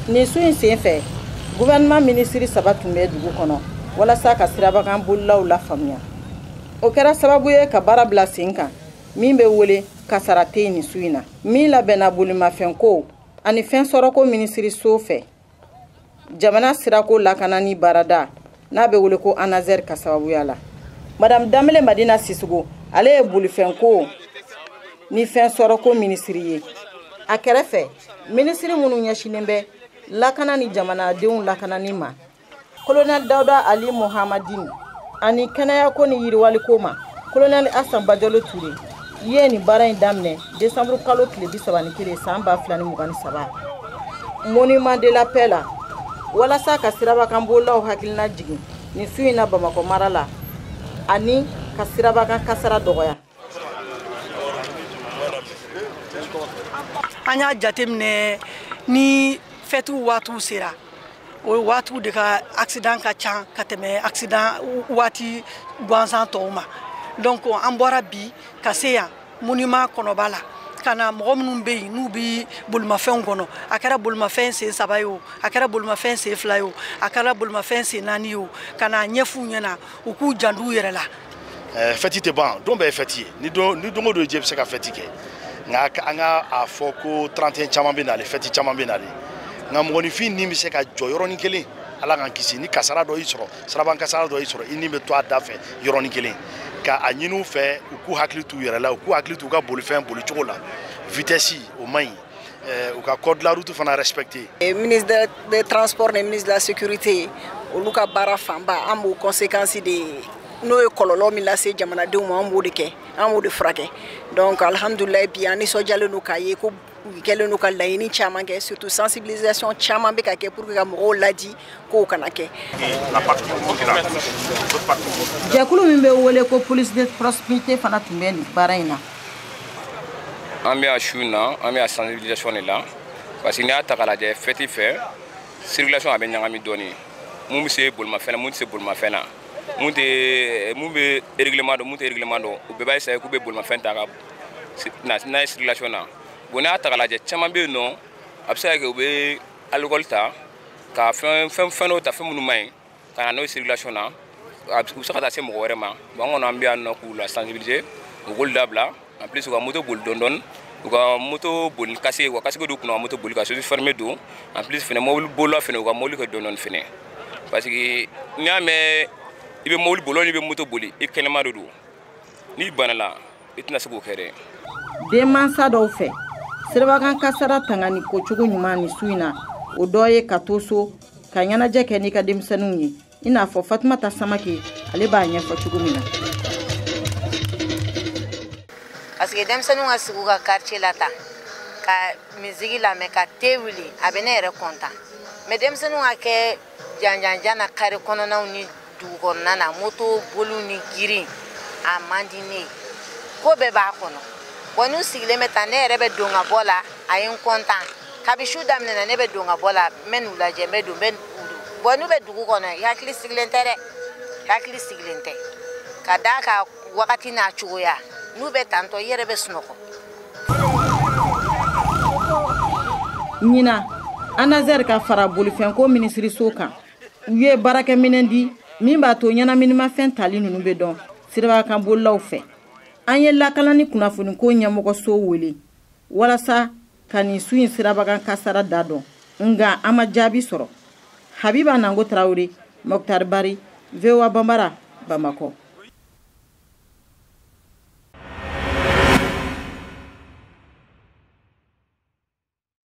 Nin su in senfɛ, gouvernement minisiri 3 tun bɛ dugu kɔnɔ walasa ka sirabakan bolilaw lafaamuya. O kɛra sababu ye ka baara bila sen kan min bɛ wele kasara tɛ yen nin su in na, min labɛnna bolimafɛnko ani fɛn sɔrɔko minisiriso fɛ, jamana sirako lakanani baarada n'a bɛ wele ko ANASER ka sababuya la. Madame Danbele Madina Sisoko, ale ye bolifɛnko ni fɛn sɔrɔko minisiri ye. A kɛrɛfɛ, minisiri minnu ɲɛsinnen bɛ lakana ni jamanadenw lakanani ma, Colonel Dawuda Ali Mohamadine, ani kɛnɛyako ni yiriwaliko ma, Colonel Asan Bajalo Ture, ye nin baara in daminɛ décembre kalo tile 31 san 2023 Monument de la Paix la, walasa ka sirabakan bolilaw hakilina jigin nin su in na Bamakɔ mara la ani ka sirabakan kasara dɔgɔya. An y'a jateminɛ ni fɛtiw waatiw sera, o waatiw de ka accident ka ca ka tɛmɛ accident waati gansan tɔw ma. Donc an bɔra bi ka se yan monument kɔnɔba la ka na mɔgɔ minnu bɛ yen n'u bɛ bolimafɛnw kɔnɔ, a kɛra bolimafɛn sen 3 ye o, a kɛra bolimafɛn sen 2 ye o, a kɛra bolimafɛn sen 4 ye o, ka na ɲɛf'u ɲɛna u k'u janto u yɛrɛ la. Fɛti tɛ ban, don bɛɛ ye fɛti ye. Ni don o don jɛ bɛ se ka fɛti kɛ, nka an ka a fɔ ko 31 caman bɛ nalen, fɛti caman bɛ nalen, nka mɔgɔninfin ni bɛ se ka jɔ yɔrɔnin kelen, Ala k'an kisi, ni kasara dɔ y'i sɔrɔ, siraban kasara dɔ y'i sɔrɔ, i ni bɛ to a da fɛ yɔrɔnin kelen. Ka a ɲini u fɛ u k'u hakili t'u yɛrɛ la, u k'u hakili t'u ka bolifɛn bolicogo la, vitesse o man ɲi, u ka code de la route fana respecter. Ministre des transports ni ministre de la sécurité, olu ka baara fanba an b'o conséquence de n'o ye kɔlɔlɔ min lase jamanadenw ma, an b'o de kɛ, an b'o de furakɛ. Donc alhamdulilayi, bi an nisɔndiyalen don k'a ye ko u kɛlen don ka laɲini caman kɛ, surtout sensibilisation caman bɛ ka kɛ pour que ka mɔgɔw ladi k'o kana kɛ. Jɛkulu min bɛ wele ko police de proximité fana tun bɛ nin baara in na. An bɛ yan su in na, an bɛ yan sensibilisation de la, parce que n'i y'a ta k'a lajɛ fɛti fɛ, circulation a bɛ ɲagami dɔɔnin. Mun bɛ se bolimafɛn na, mun tɛ se bolimafɛn na, mun bɛ règlement dɔn, mun tɛ règlement dɔn, u bɛɛ b'a essayer k'u bɛ bolimafɛn ta ka n'a ye circulation na. Bon, n'i y'a ta k'a lajɛ, caman bɛ yen nɔ, a bɛ se ka kɛ u bɛ alcool ta ka fɛn dɔw ta, fɛn minnu man ɲi, ka na n'o ye circulation na, u bɛ se ka taa se mɔgɔ wɛrɛ ma. Bon, an kɔni an bɛ yan nɔ k'u la sensibiliser, u k'olu dabila. En plus, u ka moto boli dɔɔni dɔɔni, u ka moto boli casque, u ka casque don u kunna, u ka moto boli ka sosi fermé don. En plus fɛnɛ, mobili bolila fɛnɛ, u ka mobili kɛ dɔɔni dɔɔni fɛnɛ, parce que n'i y'a mɛn i bɛ mobili boli, n'i bɛ moto boli, i kɛnɛma de don, n'i banana i tɛna se k'o kɛ dɛ. Denmansa dɔw fɛ, sirabakan kasara tangani ko cogo ɲuman ni su in na, o dɔ ye ka to so ka ɲɛnajɛ kɛ n'i ka denmisɛnninw ye, i n'a fɔ Fatumata Samake, ale b'a ɲɛfɔ cogo min na. Parce que denmisɛnninw ka sigi u ka quartier la tan ka musique lamɛn ka te wuli, a bɛ ne yɛrɛ content. Mais denmisɛnninw ka kɛ janjanjan na carré kɔnɔnaw ni dugu kɔnɔna na, moto boliw ni girin, a man di ne ye. Ko bɛɛ b'a kɔnɔ. Bon, n'u sigilen bɛ tan, ne yɛrɛ bɛ don ka bɔ la, a ye n content. Kabi su daminɛna, ne bɛ don ka bɔ la, n bɛ n'u lajɛ, n bɛ don, n bɛ bon, n'u bɛ dugu kɔnɔ, i hakili sigilen tɛ dɛ, i hakili sigilen tɛ. Ka d'a kan wagati n'a cogoya, n'u bɛ tantɔ, i yɛrɛ bɛ sunɔgɔ. Ɲinan, ANASER ka fara bolifɛnko minisiriso kan, u ye baarakɛminɛn di min b'a to ɲɛnaminimafɛn tali ninnu bɛ dɔn sirabakan bolilaw fɛ. An ye lakana ni kunnafoniko ɲɛmɔgɔso wele walasa ka nin su in sirabakan kasara da dɔn, nka an ma jaabi sɔrɔ. Habiba Nango Tarawele, Mokhtar Bari, VOA Bambara, Bamakɔ.